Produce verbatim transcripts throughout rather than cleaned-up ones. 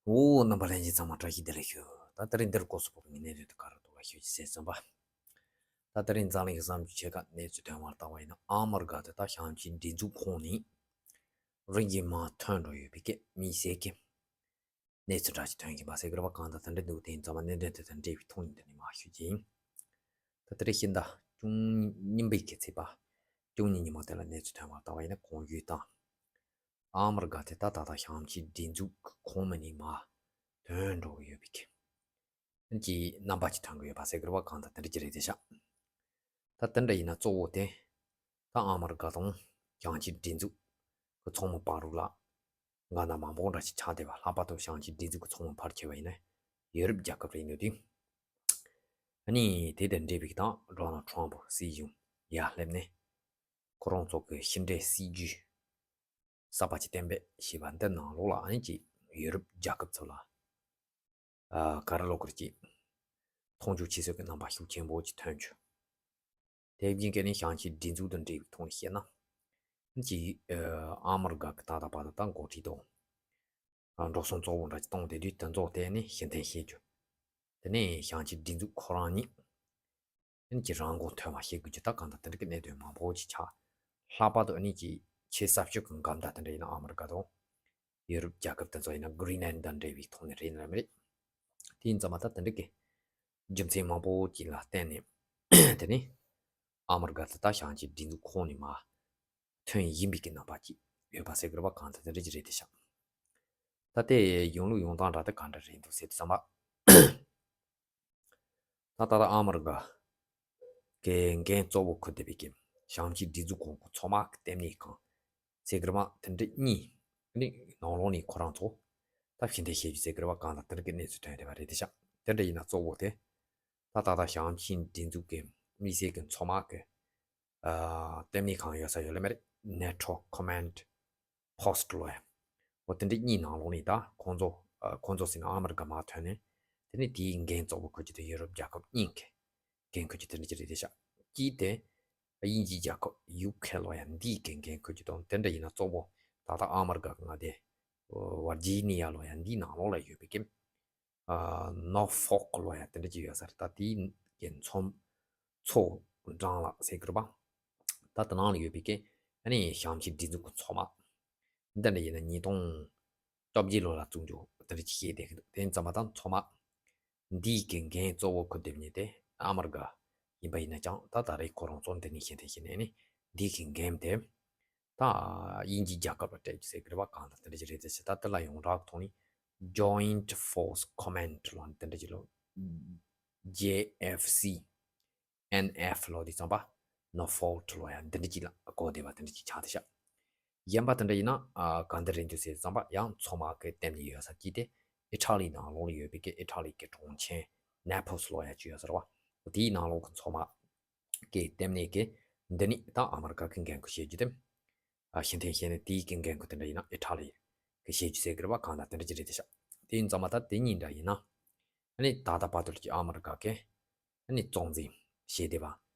འོ། རྣམ་པ་ལྷན་རྒྱས་ཚང་མ་བཀྲ་ཤིས་བདེ་ལེགས་ཞུ། ད་དེ་རིང་འདིར་སྐོར་སུ་བབས་ངེས་གནས་དོན་དུ་ག་རེ་འདུག་ལ་ཤོད་ཅིག་ཟེར་ཙམ་པ། ད་དེ་རིང་འཛམ་གླིང་གི་བསམ་རྒྱུ་ཆེ་ཁག་གནས་ཚུལ་ཐོན་བར་བལྟ་བ་ཡིན་ན། ཨ་མི་རི་ཀ་དེ་ད་བྱང་ཆུབ་སྒྲིག་འཛུགས་ཁོངས་ནས་རིམ་གྱིས་མར་ཐོན་འགྲོ་ཡོད་པའི་སྐད་མི་སེར་གྱི་གནས་ཚུལ་འདྲ་ཞིག་ཐོན་གྱིན་པ་ཟེར་གི་རེད་པ། གང་ལྟར་དེ་འདྲ་འདུག་དེ་ཡིན་ཙམ་པ་གནད་དོན་དེ་དང་འབྲེལ་བའི་ཐོག་ནས་འདི་ནས་མར་ཞུ་རྒྱུ་ཡིན། ད་དེ་རིང་ཕྱི་ཟླ་བཅུ་གཉིས་པའི་གི་ཚེས་པ་བཅུ་གཉིས་ཉིན་མོ་དེ་ལ་གནས་ཚུལ་ཐོན་བར་བལྟ་བ་ཡིན་ན། གོང་ཞུས་དང་ཨ་མི་རི་ཀ་དེ་ད་ད་ལྟ་བྱང་ཆུབ་སྒྲིག་འཛུགས་ཁོངས་མི་ནས་མར་ཐོན་འགྲོ་གི་ཡོད་པའི་གི་གྱི་རྣམ་པ་ཅིག་ཐོན་གི་ཡོད་པ་ཟེར་གི་རེད་པ། གང་ལྟར་དེ་འདྲ་ཅིག་རེད་དེ་ཤག་ད་དེ་འདྲ་ཡིན་ན་གཙོ་བོ་དེ་ད་ཨ་མི་རི་ཀ་དང་བྱང་ཆུབ་སྒྲིག་འཛུགས་ཀྱི་ཚོགས་མི་བར་ལ་འགལ་ཟླ་མང་པོ་འདྲ་ཞིག་ཆགས་བསྡད་པ། ལྷག་པར་དུ་བྱང་ཆུབ་སྒྲིག་འཛུགས་ཀྱི་ཚོགས་མི་ཕལ་ཆེ་བ་ཡིན་ན་ཡུ་རོབ་རྒྱལ་ཁབ་རེད་འདུག་དེ། ཨ་ནི་དེ་དང་འབྲེལ་བའི་དང་ཌོ་ནལ་ཊམ་སྲིད་གཞུང་ཡར་སླེབས་ནས་ཁོ་རང་ཚོ་གི་ཕྱི་འབྲེལ་སྲིད་ཇུས་གསར་པ་ཅིག་གཏན་འབེབས་བྱས་པ་འདི་ནང་ལོགས་ལ། ཨ་ནི་ཅིག་ཡུ་རོབ་རྒྱལ་ཁབ་ཚོ་ལ་ཨ་ག་རེ་ལབ་དགོས་རེད། ཅིག་མཐོང་ཆུང་བྱེད་སྲོལ་གྱི་རྣམ་པ་ཤུགས་ཆེན་པོ་ཅིག་ཐོན་བྱུང་། དེ་བཞིན་གྱི་ནི་བྱང་ཆུབ་སྒྲིག་འཛུགས་དང་འབྲེལ་བའི་ཐོག་ནས་བཤད་ན། ཅིག་ཨ་ཨ་མི་རི་ཀ་གི་ད་ལྟ་བར་དུ་ད་འགོ་ཁྲིད་དང་འགྲོ་སོང་གཙོ་བོ་འདྲ་ཅིག་གཏོང་བསྡད་དུས། དེ་ཚོ་དེ་ནི་ཕྱིར་འཐེན་བྱེད་རྒྱུ། དེ་ནས་བྱང་ཆུབ་སྒྲིག་འཛུགས་ཁོ་རང་ཉིད་ཨ་ནི་ཅིག་རང་མགོ་ཐོན་པ་བྱེད་དགོས་ཀྱི། ད་གང་ལྟར་དེ་འདྲ་གི་གནད་དོན་མང་པོ་ཅིག་ཆགས། ལྷག་པར་དུ་ཨ་ནི་ཅིག་ཆེས་ཟབ་ཤོས་ཀྱི་འགལ་ཟླ་དེ་འདྲ་ཡིན་ན། ཨ་མི་རི་ཀ་དང་ཡུ་རོབ་རྒྱལ་ཁབ་དེ་ཚོ་ཡིན་ན་གྷི་རིན་ལན་དང་འབྲེལ་བའི་ཐོག་ནས་རེད་ན་མ་རེད། དེ་ཡིན་ཙམ་པ་ད་དེ་འདྲ་གི་རྒྱུ་མཚན་མང་པོ་ཅིག་ལ་བརྟེན་ནས་དེ་ནས་ཨ་མི་རི་ཀ་དེ་ད་བྱང་ཆུབ་སྒྲིག་འཛུགས་ཁོངས་ནས་མར་ཐོན་བཞིན་པའི་གི་རྣམ་པ་ཅིག་ཡོད་པ་ཟེར་གི་རེད་པ། གང་ལྟར་དེ་འདྲ་ཅིག་རེད་དེ་ཤག་ད་དེ་ཡོང་ལུགས་ཡོང་སྟངས་འདྲ་དེ་ག་འདྲ་རེད་འདུག་ཟེར་དུས་ཙམ་པ། ད་ལྟ་ཨ་མི་རི་ཀ་གི་འགན་གཙོ་བོ་འཁུར་བསྡད་པའི་གི་བྱང་ཆུབ་སྒྲིག་འཛུགས་ཁོངས་ཀྱི་ཚོགས་མ་གི་ལྟེ་གནས་ཁང་ཟེར་གི་རེད་པ། དེ་འདྲ་གཉིས་ནི་ནང་ལོགས་ནས་ཁོ་རང་ཚོ་ད་ཕྱིར་འཐེན་བྱེད་རྒྱུ་ཟེར་གི་རེད་པ། གང་ལྟར་དེ་འདྲ་གི་གནས་ཚུལ་ཐོན་བསྡད་པ་རེད་དེ་ཤག་དེ་འདྲ་ཡིན་ན་གཙོ་བོ་དེ་ད་ད་ལྟ་བྱང་ཆུབ་སྒྲིག་འཛུགས་ཀྱི་དམིགས་བསལ་གྱི་ཚོགས་མ་གི་ཨ་ལྟེ་གནས་ཁང་ཡོད་ས་ཡོད་ལེ་མ་རེད། Network Command Post ལོ་ཡ། འོ་དེ་འདྲ་གཉིས་ནང་ལོགས་ནས་ད་ཁོང་ཚོ་ཨ་ཁོང་ཚོ་ཟེར་ན་ཨ་མི་རི་ཀ་མར་ཐོན་ནས། དེ་ནས་དེའི་འགན་གཙོ་བོ་འཁུར་རྒྱུ་དེ་ཡུ་རོབ་རྒྱལ་ཁབ་གཉིས་ཀྱི་འགན་འཁུར་རྒྱུ་དེ་འདྲ་ཅིག་རེད་དེ་ཤག་གཅིག་དེ་དབྱིན་ཇིའི་རྒྱལ་ཁབ་ཡུ་ཁེ་ལོ་ཡ་འདིའི་གི་འགན་འཁུར་རྒྱུ་དང་། དེ་འདྲ་ཡིན་ན་གཙོ་བོ་ད་ལྟ་ཨ་མི་རི་ཀ་གི་མངའ་སྡེ་ཝར་ཇི་ནི་ཡ་ལོ་ཡ་འདིའི་ནང་ལོགས་ལ་ཡོད་པའི་གི་ཨ་ནོ་ཕོག་ལོ་ཡ་དེ་འདྲ་ཅིག་ཡོད་ས་རེད། ད་དེའི་གི་ཚོམ་ཚོགས་གྲངས་ལ་ཟེར་གི་རེད་པ། ད་དེ་ནང་ལ་ཡོད་པའི་གི་ཨ་ནི་བྱང་ཆུབ་སྒྲིག་འཛུགས་ཀྱི་ཚོགས་མ་འདི་འདྲ་ཡིན་ན་ཉིས་སྟོང་བཅོ་བརྒྱད་ལོ་ལ་བཙུགས་འཇོག་དེ་འདྲ་ཅིག་བྱས་བསྡད་ཀྱི་འདུག་དེ་ཡིན་ཙམ་པ་ད་ཚོགས་མ་འདིའི་གི་འགན་གཙོ་བོ་འཁུར་བསྡད་མཁན་དེ་ཨ་མི་རི་ཀ་ཡིན་པ་ཡིན་ན་ཀྱང་། ད་ད་རེས་ཁོ་རང་ཚོ་འདི་ནས་ཕྱིར་འཐེན་བྱས་ནས་ནི་འདིའི་གི་འགན་དེ་ད་དབྱིན་ཇིའི་རྒྱལ་ཁབ་ལ་སྤྲད་རྒྱུ་ཟེར་གི་རེད་པ། གང་ལྟར་དེ་འདྲ་ཅིག་རེད་དེ་ཤག་ད་དེ་ལ་ཡོངས་གྲགས་ཐོག་ནས་Joint Force Command ལོ་དེ་འདྲ་ཅིག་ལོ། J F C N F ལོ་དེ་ཙམ་པ་ནོ་ཕོག་ལོ་ཡ་འདི་འདྲ་ཅིག་ལ་གོ་བདེ་བ་དེ་འདྲ་ཅིག་ཆགས་དེ་ཤག་གཞན་པ་དེ་འདྲ་ཡིན་ན་ཨ་ག་འདི་རེད་འདུག་ཟེར་ཙམ་པ་ཡང་ཚོགས་མ་གི་ལྟེ་གནས་ཡོད་ས་གཅིག་དེ་ཨི་ཊ་ལི་ནང་ལོགས་ལ་ཡོད་པའི་གི་ཨི་ཊ་ལི་གི་གྲོང་ཁྱེར་ནེ་པོ་སི་ལོ་ཡ་ཅིག་ཡོད་ས་རེད་པ། དེའི་ནང་ལོགས་ཀྱི་ཚོགས་མ་གི་ལྟེ་གནས་ཀྱི་འདི་ནི་ད་ཨ་མི་རི་ཀ་གི་འགན་ཁུར་བྱེད་རྒྱུ་དེ། ཨ་ཕྱིར་འཐེན་བྱས་ནས་དེའི་གི་འགན་ཁུར་དེ་འདྲ་ཡིན་ན་ཨི་ཊ་ལི་གི་བྱེད་རྒྱུ་ཟེར་གི་རེད་པ། གང་ལྟར་དེ་འདྲ་ཅིག་རེད་དེ་ཤག་དེ་ཡིན་ཙམ་པ་ད་དེ་གཉིས་འདྲ་ཡིན་ན། ཨ་ནི་ད་ལྟ་བར་དུ་ལ་ཅིག་ཨ་མི་རི་ཀ་གི་ཨ་ནི་གཙོ་འཛིན་བྱེད་བསྡད་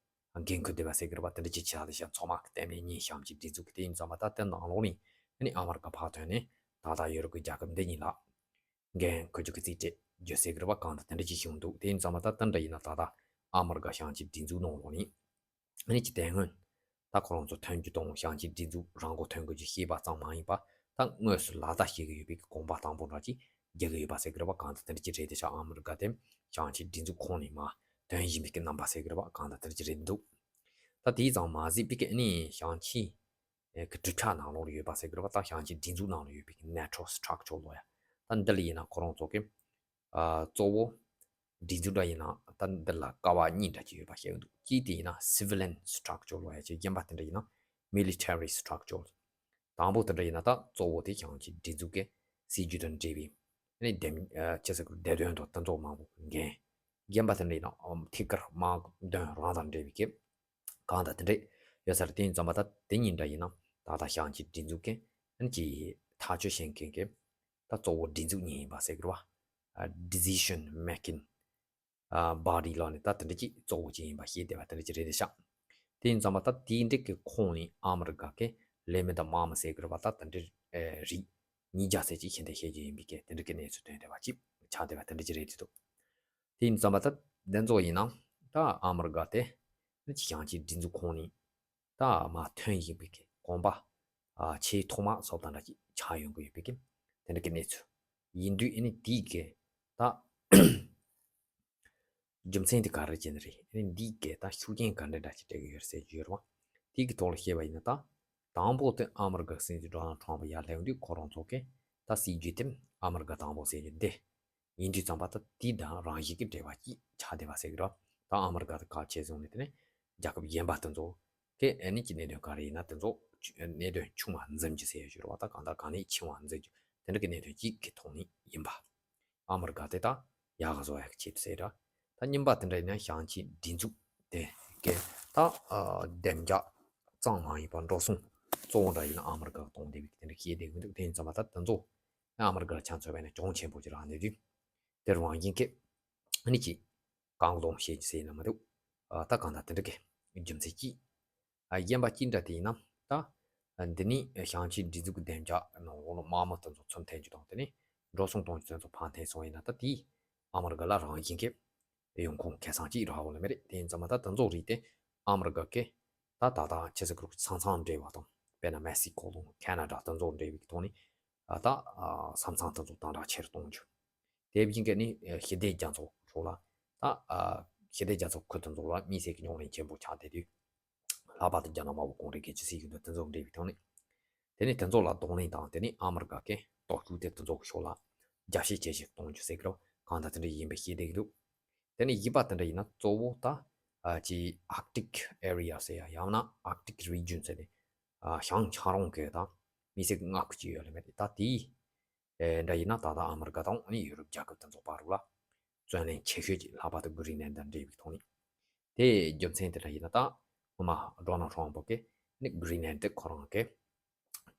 པ། འགན་ཁུར་བསྡད་པ་ཟེར་གི་རེད་པ། དེ་འདྲ་ཅིག་ཆགས་བསྡད་ཤག་ཚོགས་མ་གི་ལྟེ་གནས་གཉིས་བྱང་ཆུབ་སྒྲིག་འཛུགས་ཀྱི། དེ་ཡིན་ཙམ་པ་ད་དེ་ནང་ལོགས་ནས་ཨ་ནི་ཨ་མི་རི་ཀ་ཕར་ཐོན་ནས་ད་ལྟ་ཡུ་རོབ་ཀྱི་རྒྱལ་ཁབ་འདི་གཉིས་ལ་འགན་འཁུར་རྒྱུ་གི་རྩིས་སྤྲད་རྒྱུ་ཟེར་གི་རེད་པ། གང་ལྟར་དེ་འདྲ་ཅིག་བྱུང་འདུག་དེ་ཡིན་ཙམ་པ་ད་དེ་འདྲ་ཡིན་ན་ད་ལྟ་ཨ་མི་རི་ཀ་བྱང་ཆུབ་སྒྲིག་འཛུགས་ནང་ལོགས་ནས་ཨ་ནི་ཅིག་དེ་སྔོན་ད་ཁོ་རང་ཚོ་ཐོན་རྒྱུ་དང་བྱང་ཆུབ་སྒྲིག་འཛུགས་རང་མགོ་ཐོན་དགོས་རྒྱུ་ཞེས་པ་ཙམ་མ་ཡིན་པ། ད་དངོས་སུ་ལག་བསྟར་བྱེད་ཀྱི་ཡོད་པའི་གོམ་པ་དང་པོ་འདྲ་ཅིག་རྒྱག་གི་ཡོད་པ་ཟེར་གི་རེད་པ། གང་ལྟར་དེ་འདྲ་ཅིག་རེད་དེ་ཤག་ཨ་མི་རི་ཀ་དེ་བྱང་ཆུབ་སྒྲིག་འཛུགས་ཁོངས་ནས་མར་ཐོན་བཞིན་པའི་གི་རྣམ་པ་ཟེར་གི་རེད་པ། གང་ལྟར་དེ་འདྲ་ཅིག་རེད་འདུག་ད་དེ་ཙམ་མ་ཟད་པའི་གི་ཨ་ནི་བྱང་ཆུབ་ཨེ་གི་གྲུབ་ཆ་ནང་ལོགས་ལ་ཡོད་པ་ཟེར་གི་རེད་པ། ད་བྱང་ཆུབ་སྒྲིག་འཛུགས་ནང་ལ་ཡོད་པའི་གི་ནེ་ཊོ་སི་ཊག་ཅར་ལོ་ཡ། ད་འདི་ལ་ཡིན་ན་ཁོ་རང་ཚོ་གི་ཨ་གཙོ་བོ་སྒྲིག་འཛུགས་འདྲ་ཡིན་ན་ད་འདི་ལ་ཀ་བ་གཉིས་འདྲ་ཅིག་ཡོད་པ་ཤེས་ཀྱི་འདུག་གཅིག་དེ་ཡིན་ན་སི་ཝི་ལི་ཡན་སི་ཊག་ཅར་ལོ་ཡ་ཅིག་གཞན་པ་དེ་འདྲ་ཡིན་ན་མི་ལི་ཊེ་རི་སི་ཊག་ཅར། དང་པོ་དེ་འདྲ་ཡིན་ན་ད་གཙོ་བོ་དེ་བྱང་ཆུབ་སྒྲིག་འཛུགས་ཀྱི་སྲིད་ཇུས་དང་འབྲེལ་བའི་ཨ་ནི་འདེམས་ཨ་ཅི་ཟེར་དགོས། བདེ་དོན་དང་དེ་ཚོ་མང་པོ་འགན། གཞན་པ་དེ་འདྲ་ཡིན་ན་ཨམ་ཐད་ཀར་དམག་དོན་རང་དང་འབྲེལ་བའི་གི་གང་དང་དེ་འདྲ་ཡོད་ས་རེད། དེ་ཡིན་ཙམ་པ་ད་དེ་གཉིས་འདྲ་ཡིན་ན་ད་ལྟ་བྱང་ཆུབ་སྒྲིག་འཛུགས་ཀྱི་ཨ་ནི་ཀྱི་ཐག་གཅོད་བྱེད་མཁན་གྱི་ད་གཙོ་བོ་སྒྲིག་འཛུགས་གཉིས་ཡིན་པ་ཟེར་གི་རེད་པ། ཨ་ཌི་སི་ཤན་མེ་ཀིང་ཨ་བོ་ཌི་ལབ་ནས་ད་དེ་འདྲ་ཅིག་གཙོ་བོ་ཅིག་ཡིན་པ་ཤེས་བསྡད་པ་དེ་འདྲ་ཅིག་རེད་དེ་ཤག་དེ་ཡིན་ཙམ་པ་ད་དེའི་འགྲིག་གི་ཁོངས་ནས་ཨ་མི་རི་ཀ་གི་ལས་མི་དང་དམག་མི་ཟེར་གི་རེད་པ། ད་དེ་འདྲའི་ཨེ་རིགས་ ཉིས་བརྒྱ་ཟེར་ཅིག་ཤིན་ཏུ་བཤད་རྒྱུ་ཡིན་པའི་གི་དེ་འདྲ་གི་གནས་ཚུལ་ཐོན་བསྡད་པ་ཅིག་ཆགས་བསྡད་པ་དེ་འདྲ་ཅིག་རེད་འདུག་དེ་ཡིན་ཙང་མ་ད་འདི་ཚོ་ཡིན་ན་ད་ཨ་མི་རི་ཀ་དེ་ནི་ཅིག་ཞིང་ཆེན་སྒྲིག་འཛུགས་ཁོངས་ནས་ད་མར་ཐོན་བཞིན་པའི་གི་གོམ་པ་ཨ་ཆེས་ཐོག་མ་སོགས་དང་འདྲ་ཅིག་ཆགས་ཡོང་གི་ཡོད་པའི་གི་དེ་འདྲ་གི་གནས་ཚུལ་ཡིན་དུས་ཨ་ནི་དེའི་གི་ད་རྒྱུ་མཚན་དེ་ག་རེ་བྱས་ནས་རེད། ཨ་ནི་འདིའི་གི་ད་ཤུགས་རྐྱེན་ག་འདྲ་འདྲ་ཅིག་སྤྲད་གི་ཡོད་རེད་ཟེར་གྱི་ཡོད་རེད་བ། དེའི་གི་ཐོག་ལ་བཤད་པ་ཡིན་ན་ད་དང་པོ་དེ་ཨ་མི་རི་ཀ་སྲིད་འཛིན་ཌོ་ནལ་ཊམ་ཕ་ཡར་སླེབས་དུས་ཁོ་རང་ཚོ་གི་ད་སྲིད་ཇུས་དེ་ཨ་མི་རི་ཀ་དང་པོ་ཟེར་རྒྱུ་འདི་ཡིན་དུས་ཙམ་པ་ད་དེ་དང་རང་བཞིན་གྱི་འབྲེལ་བ་ཅིག་ཆགས་བསྡད་པ་ཟེར་གི་རེད། ད་ཨ་མི་རི་ཀ་དང་ཁ་ཆེ་བཟུང་ནས་དེ་ནས་རྒྱལ་ཁབ་གཞན་པ་དེ་ཚོ་གི་ཨ་ནི་ཀྱི་གནད་དོན་ག་རེ་ཡིན་ན་དེ་ཚོ་གནད་དོན་ཆུང་བ་འཛིན་རྒྱུ་ཟེར་ཡ་ཞུ་རེད་བ། ད་གང་ལྟར་གང་ནས་ཆེ་བ་འཛིན་རྒྱུ་དེ་འདྲ་གི་གནད་དོན་གཅིག་གི་ཐོག་ནས་ཡིན་པ། ཨ་མི་རི་ཀ་དེ་ད་ཡག་ག་བཟོ་ཡག་ཆེད་དུ་ཟེར་ར། ད་གཉིས་པ་དེ་འདྲ་ཡིན་ན་ཞིང་ཆེན་སྒྲིག་འཛུགས་དེ་གའི་ད་ཨ་བདེ་འཇགས་གཙང་མ་ཡིན་པ་འགྲོ་སོང་གཙོ་བོ་འདྲ་ཡིན་ན་ཨ་མི་རི་ཀ་གཏོང་བསྡད་པའི་དེ་འདྲ་ཤེས་བསྡད་ཀྱི་འདུག་དེ་ཡིན་ཙང་མ་ད་དེ་ཚོ་ཨ་མི་རི་ཀ་ལ་ཆ་མཚོན་པ་ཡིན་ན་གྱོང་ཆེན་པོ་ཅིག་རག་ནས་དུས་དེ་རང་བཞིན་གྱི་ཨ་ནི་ཅིག་གང་གདོང་བཤད་ཀྱི་ཟེར་ན་མི་འདུག་ཨ་ད་གང་ལྟར་དེ་འདྲ་གི་རྒྱུ་མཚན་གྱིས། ཨ་གཞན་པ་ཅི་འདྲ་དེ་ཡིན་ན་ད། ཨ་འདི་ནི་ཞིང་ཆེན་སྒྲིག་འཛུགས་བདེ་འཇགས་ནང་འོག་ལ་དམག་མི་དེ་ཚོ་ཚུར་འཐེན་རྒྱུ་དང་དེ་ནི་འགྲོ་སོང་གཏོང་རྒྱུ་དེ་ཚོ་ཕར་འཐེན་སོང་ཡིན་ན་ད་དེས་ཨ་མི་རི་ཀ་ལ་རང་བཞིན་གྱི་ཡོང་ཁུངས་ཁེ་བཟང་ཅིག་རག་ཡོད་ལེ་མ་རེད། དེ་ཡིན་ཙང་མ་ད་དེ་ཚོ་རིགས་དེ་ཨ་མི་རི་ཀ་གི་ད་ད་ད་ཆི་ཟེར་གི་རུ་ས་མཚམས་འབྲེལ་བ་དང་དཔེར་ན་མེག་སི་ཀོ་དང་ཁེ་ན་ཌ་དེ་ཚོ་འབྲེལ་བའི་ཐོག་ནས་ཨ་ད་ཨ་ས་མཚམས་དེ་ཚོ་དམ་དྲག་ཆེ་རུ་གཏོང་རྒྱུ། དེ་བཞིན་གྱི་ནི་ཞི་བདེ་རྒྱ་མཚོ་ཁྲོད་ལ་ད་ཨ་ཞི་བདེ་རྒྱ་མཚོ་ཁུལ་དེ་ཚོ་ལ་དམིགས་བསལ་གྱི་རྙོག་གླེང་ཆེན་པོ་ཆགས་བསྡད་དུས་ལྷག་པར་དུ་རྒྱ་ནག་དམར་པོ་གུང་ཁྲན་གྱིས་ཇི་སྲིད་ཡོད་དུ་དེ་ཚོ་འབྲེལ་བའི་ཐོག་ནས་དེ་ནས་དེ་ཚོ་ལ་གདོང་ལེན་དང་དེ་ནས་ཨ་མི་རི་ཀ་གི་སྟོབས་ཤུགས་དེ་དེ་ཚོ་གི་ཕྱོགས་ལ་རྒྱ་བཤད་ཇེ་ཆེར་གཏོང་རྒྱུ་ཟེར་གི་རོ་གང་ལྟར་དེ་འདྲ་ཡིན་པའི་ཤེས་བསྡད་ཀྱི་འདུག་དེ་ནས་བཞི་པ་དེ་འདྲ་ཡིན་ན་གཙོ་བོ་ད་ཨ་ཅི་Arctic Area ཟེར་ཡ་ཡང་ན་Arctic Region ཟེར་ནས་ཨ་བྱང་ཆ་རོང་གི་ད་མི་སེར་གྱི་མངའ་ཁུལ་ཅིག་ཡོད་ལེ་མེད་ད་དེའི་ཨེ་འདྲ་ཡིན་ན་ད་ལྟ་ཨ་མི་རི་ཀ་དང་ཨ་ནི་ཡུ་རོབ་རྒྱལ་ཁབ་དེ་ཚོ་བར་ལ་བརྩོན་ལེན་ཆེ་ཤོས་ཀྱི་ལྷག་པར་དུ་Greenland དང་འབྲེལ་བའི་ཐོག་ནས་དེ་རྒྱུ་མཚན་དེ་འདྲ་ཡིན་ན་ད་སྔོན་མ་Donald Trump གིས་ནི་Greenland དེ་ཁོ་རང་གི་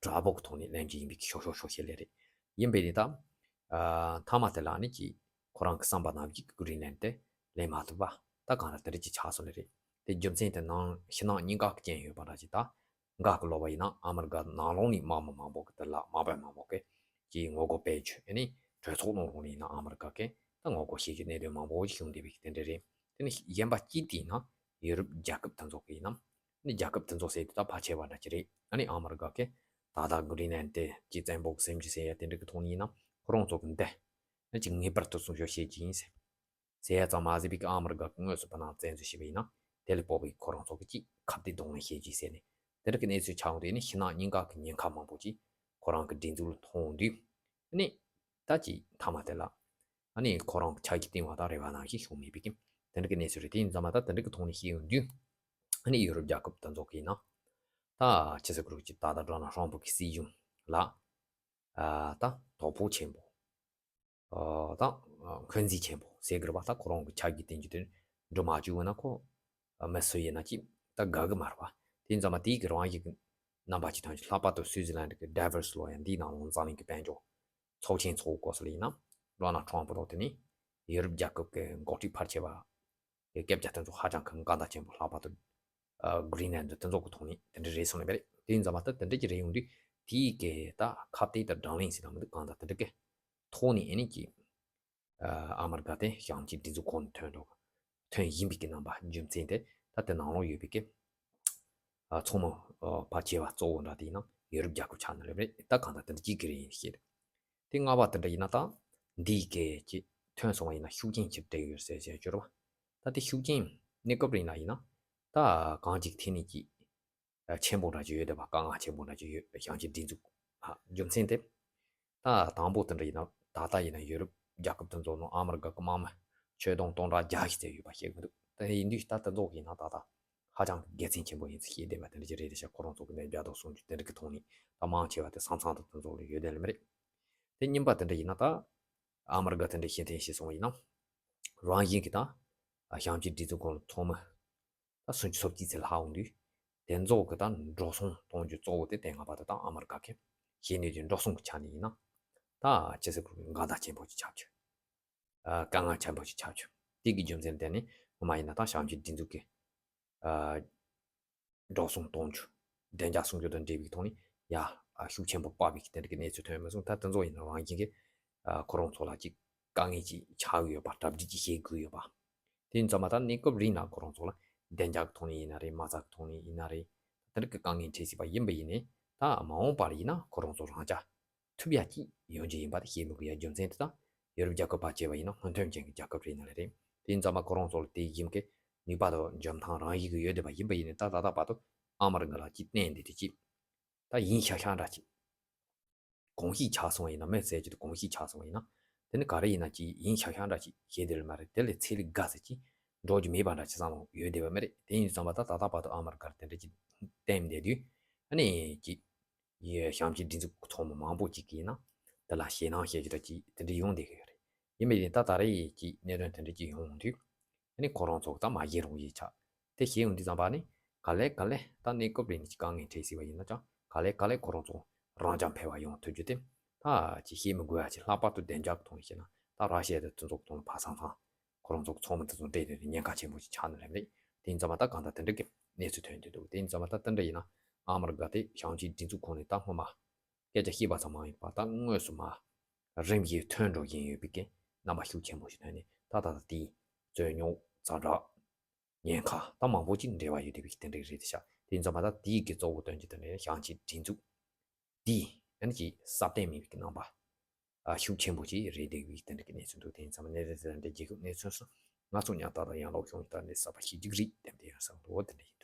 དྲག་པོ་གི་ཐོག་ནས་ལེན་གྱི་ཡིན་པའི་ཤོ་ཤོ་ཤོ་ཤེས་ལེ་རེད། ཡིན་པས་ནི་ད་ཨ་མཐའ་མ་དེ་ལ་ནི་ཀྱི་ཁོ་རང་གི་བསམ་པ་ནང་བཞིན་གྱི་Greenland དེ་ལེན་མ་ཐུབ་པ་ད་གང་ལ་དེ་འདྲ་ཅིག་ཆགས་སོང་ལེ་རེད། དེ་རྒྱུ་མཚན་དེ་ནང་ཕྱི་ནང་གཉིས་ཀ་གི་རྐྱེན་ཡོད་པ་འདྲ་ཅིག་ད། འགའ་གི་ལོ་བ་ཡིན་ན་ཨ་མི་རི་ཀ་ནང་ལོགས་ནས་དམག་མི་མང་པོ་གི་དེ་ལ་དམག་དཔོན་མང་པོ་གི་ཀྱི་ངོ་རྒོལ་སྤེལ་རྒྱུ་ཨ་ནི་གྲོས་ཚོགས་ནང་ལོགས་ནས་ཡིན་ན་ཨ་མི་རི་ཀ་གི་ད་ངོ་རྒོལ་བྱེད་རྒྱུ་གནད་དོན་མང་པོ་ཞིག་བྱུང་བསྡད་པའི་དེ་འདྲ་རེད། དེ་ནི་གཞན་པ་གཅིག་དེ་ཡིན་ན་ཡུ་རོབ་རྒྱལ་ཁབ་དེ་ཚོ་གི་ཡིན་ན་ནི་རྒྱལ་ཁབ་དེ་ཚོ་ཟེར་དུས་ད་ཕལ་ཆེ་བ་འདྲ་ཅིག་རེད། ཨ་ནི་ཨ་མི་རི་ཀ་གི་ད་ལྟ་Greenland དེ་ཀྱི་བཙན་པོ་གི་སེམས་ཀྱི་ཟེར་ཡ་དེ་འདྲ་གི་ཐོག་ནས་ཡིན་ན་ཁོ་རང་ཚོ་གི་འདི་ནི་ཅིག་ངེས་པར་དུ་སྲུང་སྐྱོབ་བྱེད་ཀྱི་ཡིན་ཟེར། ཟེར་ཡ་ཙམ་མ་ཟད་པའི་ཨ་མི་རི་ཀ་དངོས་སུ་བོད་ནང་བཙན་འཛུལ་བྱས་པ་ཡིན་ན་དེ་ལ་དཔག་པའི་ཁོ་རང་ཚོ་གི་ཅིག་ཁ་གཏད་གདོང་ལེན་བྱེད་ཀྱི་ཟེར་ནས་དེ་འདྲ་གི་གནས་ཚུལ་ཆགས་འོང་དུས་ནི་ཕྱི་ནང་གཉིས་ཀ་གི་ཉེན་ཁ་མང་པོ་ཅིག་ཁོ་རང་གི་སྒྲིག་འཛུགས་ལ་མཐོང་དུས་ནི་ད་ཅིག་མཐའ་མ་དེ་ལ་ཨ་ནི་ཁོ་རང་གི་ཆ་རྒྱུས་བཏིང་བ་དང་རེ་བ་ནང་བཞིན་བྱུང་མེད་པའི་གི་དེ་འདྲ་གི་གནས་ཚུལ་རེད། དེ་ཡིན་ཙང་མ་ད་དེ་འདྲ་གི་ཐོག་ནས་བཤད་ཡོང་དུས་ཨ་ནི་ཡུ་རོབ་རྒྱལ་ཁབ་དེ་ཚོ་གི་ཡིན་ན་ད་ཆི་ཟེར་དགོས་རེད། ཅིག་ད་ལྟ་ཌོ་ནལ་ཊམ་ཕ་གི་སྲིད་གཞུང་ལ་ཨ་ད་དོ་ཕོག་ཆེན་པོ། ཨ་ད་ཨ་འཁོན་འཛིན་ཆེན་པོ་ཟེར་དགོས་རེད་པ། ད་ཁོ་རང་གི་ཆ་རྒྱུས་བསྟན་རྒྱུ་དེ་འགྲུབ་མ་བཅུག་ན་ཁོ་ཨ་མི་སུ་ཡིན་ན་ཅིག་ད་དགའ་གི་མ་རེད་པ། དེ་ཡིན་ཙང་མ་དེའི་གི་རང་ཡིག་གི་རྣམ་པ་ཅིག་ཐོན་ཅིག་ལྷག་པར་དུ་སུའི་ཛི་ལན་གི་ཌེ་ཝོ་སི་ལོ་ཡ་འདིའི་ནང་ལོགས་འཛམ་གླིང་གི་དཔལ་འབྱོར་ཚོགས་ཆེན་ཚོགས་སྐོར་སུ་ལ་ཡིན་ན་ཌོ་ནལ་ཊམ་ཕ་དང་དེ་ནི་ཡུ་རོབ་རྒྱལ་ཁབ་ཀྱི་འགོ་ཁྲིད་ཕལ་ཆེ་བ། གི་སྐད་ཆ་དེ་ཚོ་ཧ་ཅང་གི་དགའ་མདའ་ཆེན་པོ་ལྷག་པར་དུ་ཨ་Greenland དེ་ཚོ་གི་ཐོག་ནས་དེ་འདྲ་རེད་སོང་ནས་པས་རེད། དེ་ཡིན་ཙང་མ་ད་དེ་འདྲ་ཅིག་རེད་ཡོང་དུས་དེའི་གི་ད་ཁ་གཏད་དང་གདོང་ལེན་ཟེར་ན་མི་འདུག་གང་ལྟར་དེ་འདྲ་གི་ཐོག་ནས་ཨ་ནི་ཀྱི་ཨ་ཨ་མི་རི་ཀ་དེ་ཞིང་ཆེན་སྒྲིག་འཛུགས་ཁོངས་ནས་ཐོན་འགྲོ་ཐོན་བཞིན་པའི་གི་རྣམ་པ་རྒྱུ་མཚན་དེ་ད་དེ་ནང་ལོགས་ཡོད་པའི་གི་ཨ་ཚོགས་མི་ཨ་ཕལ་ཆེ་བ་གཙོ་བོ་འདྲ་དེ་ཡིན་ན་ཡུ་རོབ་རྒྱལ་ཁབ་ཆགས་ནས་རེད་པས་རེད། ད་གང་ལྟར་དེ་འདྲ་ཅིག་གི་རེད་ཡིན་ཤེས་རེད། དེ་ལྔ་པ་དེ་འདྲ་ཡིན་ན་ད་འདིའི་སྐད་ཀྱི་ཐོན་སོང་བ་ཡིན་ན་ཤུགས་རྐྱེན་ཅིག་སྤྲད་ཡོད་ཟེར་བྱས་སྦྱོར་བ། ད་དེ་ཤུགས་རྐྱེན་གནས་སྐབས་རིང་ལ་ཡིན་ན་ད་གང་ཅིག་ཐད་ནས་ཀྱི་ཆེན་པོ་འདྲ་ཅིག་ཡོད་བསྡད་པ། དཀའ་ངལ་ཆེན་པོ་འདྲ་ཅིག་ཡོད། ཞིང་ཆེན་སྒྲིག་འཛུགས་ཨ་རྒྱུ་མཚན་དེ་ད་དང་པོ་དེ་འདྲ་ཡིན་ན་ད་ལྟ་ཡིན་ན་ཡུ་རོབ་རྒྱལ་ཁབ་དེ་ཚོ་ནང་ཨ་མི་རི་ཀ་གི་དམག་མི་ཁྱོན་བསྡོམས་སྟོང་ཕྲག་བརྒྱ་ཞིག་ཙམ་ཡོད་པ་ཤེས་ཀྱི་འདུག་དེ་ཡིན་དུས་ད་དེ་ཚོ་ཡིན་ན་ད་ལྟ་ཧ་ཅང་གི་དགེ་མཚན་ཆེན་པོ་ཡིན་ཚུལ་ཤེས་བསྡད་པ་དེ་འདྲ་ཅིག་རེད། དེ་ཤ་ཁོ་རང་ཚོ་གི་ནས་རྒྱ་དང་སོང་རྒྱུ་དེ་འདྲ་གི་ཐོག་ནས་ད་མང་ཆེ་བ་དེ་ས་མཚམས་དང་དེ་ཚོ་ལ་ཡོད་དེ་ལ་མི་རེད། དེ་གཉིས་པ་དེ་འདྲ་ཡིན་ན་ད་ཨ་མི་རི་ཀ་དེ་འདྲ་ཤེས་ཐེངས་ཤེས་སོང་བ་ཡིན་ན་རང་བཞིན་གྱི་ད་ཞིང་ཆེན་སྒྲིག་འཛུགས་ཁོངས་ལ་ཚོགས་མི་ད་སུམ་ཅུ་སོ་གཅིག་ཙམ་ལྷག་འོང་དུས་དེ་ཚོ་གི་ད་འགྲོ་སོང་གཏོང་རྒྱུ་གཙོ་བོ་དེ་དེ་སྔ་བར་དུ་ད་ཨ་མི་རི་ཀ་གི་ཤེས་ནུས་ཀྱི་འགྲོ་སོང་གི་ཆ་ནས་ཡིན་ན་ད་ཅི་ཟེར་དགོས་དགའ་མདའ་ཆེན་པོ་ཅིག་ཆགས་བྱུང་། ཨ་དཀའ་ངལ་ཆེན་པོ་ཞིག་ཆགས་བྱུང་། དེ་གི་རྒྱུ་མཚན་དེ་ནི་ངོ་མ་ཡིན་ན་ད་ཞིང་ཆེན་སྒྲིག་འཛུགས་ཀྱི་ཨ་འགྲོ་སོང་གཏོང་རྒྱུ་བདེ་འཇགས་སྲུང་སྐྱོབ་དང་འབྲེལ་བའི་ཐོག་ནས་ཡ་ ཤུགས་ཆེན་པོ་སྤར་བའི་དེ་འདྲ་གི་གནས་ཚུལ་ཐོན་མ་སོང་། ད་དེ་ཚོ་ཡིན་ན་རང་བཞིན་གྱིས་ཁོ་རང་ཚོ་ལ་ཅིག་དཀའ་ངལ་ཅིག་ཆགས་ཀྱི་ཡོད་པ། གྲ་སྒྲིག་ཅིག་བྱེད་དགོས་ཡོད་པ། དེ་ཡིན་ཙང་མ་ད་གནས་སྐབས་རིང་ལ་ཁོ་རང་ཚོ་ལ་བདེ་འཇགས་ཀྱི་ཐོག་ནས་ཡིན་ན་རེད། མ་རྩ་གི་ཐོག་ནས་ཡིན་ན་རེད། དེ་འདྲ་གི་དཀའ་ངལ་འཕྲད་སྲིད་པ་ཡིན་པ་ཡིན་ནའི། ད་མ་འོངས་པར་ཡིན་ན་ཁོ་རང་ཚོ་རང་ཅག་ཐུབ་ཡ་ཅིག་ཡོང་རྒྱུ་ཡིན་པ་དེ་བཤད་མི་དགོས་ཡ། རྒྱུ་མཚན་དེ་ད་ཡོ་རོབ་རྒྱལ་ཁབ་བར་བྱས་པ་ཡིན་ན་སྔོན་ཐོན་ཅན་གྱི་རྒྱལ་ཁབ་རེད་ནི་རེད། དེ་ཡིན་ཙང་མ་ཁོ་རང་ཚོ་ལ་དེ་ཡིན་གྱི་ནུས་པ་དང་འཇོན་ཐང་རང་བཞིན་གྱི་ཡོད་བསྡད་པ་ཡིན་པ་ཡིན་ནའི། ད་ད་ལྟ་བར་དུ་ཨ་མ་རི་ཀ་ལ་ཅིག་བརྟེན་བསྡད་དེ་ཅིག་ད་ཡིན་ཤག་ཤག་འདྲ་ཅིག་གོམས་གཤིས་ཆགས་སོང་བ་ཡིན་ན། མི་ཟེར་རྒྱུ་དེ་གོམས་གཤིས་ཆགས་སོང་བ་ཡིན་ན། དེ་ནི་ག་རེ་ཡིན་ན་ཅིག་ཡིན་ཤག་ཤག་འདྲ་ཅིག་བྱས་བསྡད་ལ་མ་རེད། དེ་ལས་ཚད་ལས་བརྒལ་ཟེར་ཅིག་འགྲོ་རྒྱུ་མེད་པ་འདྲ་ཅིག་བསམ་བློ་ཡོད་བསྡད་པ་མ་རེད། དེ་ཡིན་ཙང་མ་ད་ད་ལྟ་བར་དུ་ཨ་མ་རི་ཀར་དེ་འདྲ་ཅིག་བརྟེན་བསྡད་དུས། ཨ་ནི་ཅིག་ཡི་བྱམས་སྐྱིད་སྒྲིག་འཛུགས་ཚོགས་མི་མང་པོ་ཅིག་གིས་ན་དེ་ལ་ཞེད་སྣང་བྱེད་རྒྱུ་འདྲ་ཅིག་དེ་འདྲ་ཡོང་བསྡད་ཀྱི་ཡོད་རེད། ཡིན་པ་ཡིན་ད་ད་རེས་ཀྱི་གནད་དོན་དེ་འདྲ་ཅིག་ཡོང་དུས། ཨ་ནི་ཁོ་རང་ཚོ་ད་མ་བཞེངས་རོགས་ཞེས་ཆགས། དེ་བཞེངས་ཡོང་དུས་ཙམ་པ་ནི་ག་ལེ་ག་ལེ་ད་གནས་སྐབས་རིང་ནས་ཅིག་དཀའ་ངལ་འཕྲད་སྲིད་པ་ཡིན་ན་ཀྱང་། ག་ལེ་ག་ལེ་ཁོ་རང་ཚོ་རང་ཅག་འཕེལ་བ་ཡོང་ཐུབ་རྒྱུ་དེ། ད་ཅིག་བཤད་མི་དགོས་ཡ་ཅིག་ལྷག་པར་དུ་བདེ་འཇགས་ཀྱི་ཐོག་ནས་བཤད་ན། ད་ར་ཤི་ཡ་དང་དེ་ཚོ་གི་ཐོག་ལ་ཕ་སང་སང་ཁོ་རང་ཚོ་གི་ཚོགས་མི་དེ་ཚོ་འདྲེས་ནས་ཉེན་ཁ་ཆེན་པོ་ཞིག་ཆགས་ནི་རེད་མ་རེད། དེ་ཡིན་ཙང་མ་ད་གང་ལྟར་དེ་འདྲ་གི་གནས་ཚུལ་ཐོན་གྱི་འདུག་དེ་ཡིན་ཙང་མ་ད་དེ་འདྲ་ཡིན་ན་ཨ་མ་རི་ཀ་དེ་བྱམས་སྐྱིད་སྒྲིག་འཛུགས་ཁོངས་ནས་ད་སྔོན་མ་སྐད་ཆ་བཤད་པ་ཙམ་མ་ཡིན་པ། ད་དངོས་སུ་མ་རིམ་བཞིན་ཐོན་འགྲོ་བཞིན་ཡོད་པའི་གི་རྣམ་པ་ཤུགས་ཆེན་པོ་ཞིག་ཐོན་ནས། ད་ད་ད་དེའི་རྩོད་རྙོག་ཛ་དྲག་ཉེན་ཁ་ད་མང་པོ་ཅིག་འབྲེལ་བ་ཡོད་བསྡད་པའི་དེ་འདྲ་རེད་ཤག་དེ་ཡིན་ཙང་མ་ད་དེའི་གི་གཙོ་བོ་དོན་གྱི་དེ་འདྲ་བྱམས་སྐྱིད་སྒྲིག་འཛུགས་འདི་ཨ་ནི་ཅིག་སྲ་བརྟན་མེད་པའི་གི་རྣམ་པ་ཨ་ཤུགས་ཆེན་པོ་ཅིག་རེད་བསྡད་པའི་དེ་འདྲ་གི་གནས་ཚུལ་འདུག་དེ་ཡིན་ཙང་མ་གནས་ཚུལ་དེ་འདྲ་རྒྱལ་ཁབ་གནས་ཚུལ་སོགས་ང་ཚོ་ཉག་ཏག་ཏག་ཡང་ལོག་ཤོང་ཡིན། ད་ནས་གསར་པ་ཤེས་རྒྱུ་རེད་དེ་འདྲ་ཡང་བསམ་འདུག་དེ་འདྲ་ཡིན།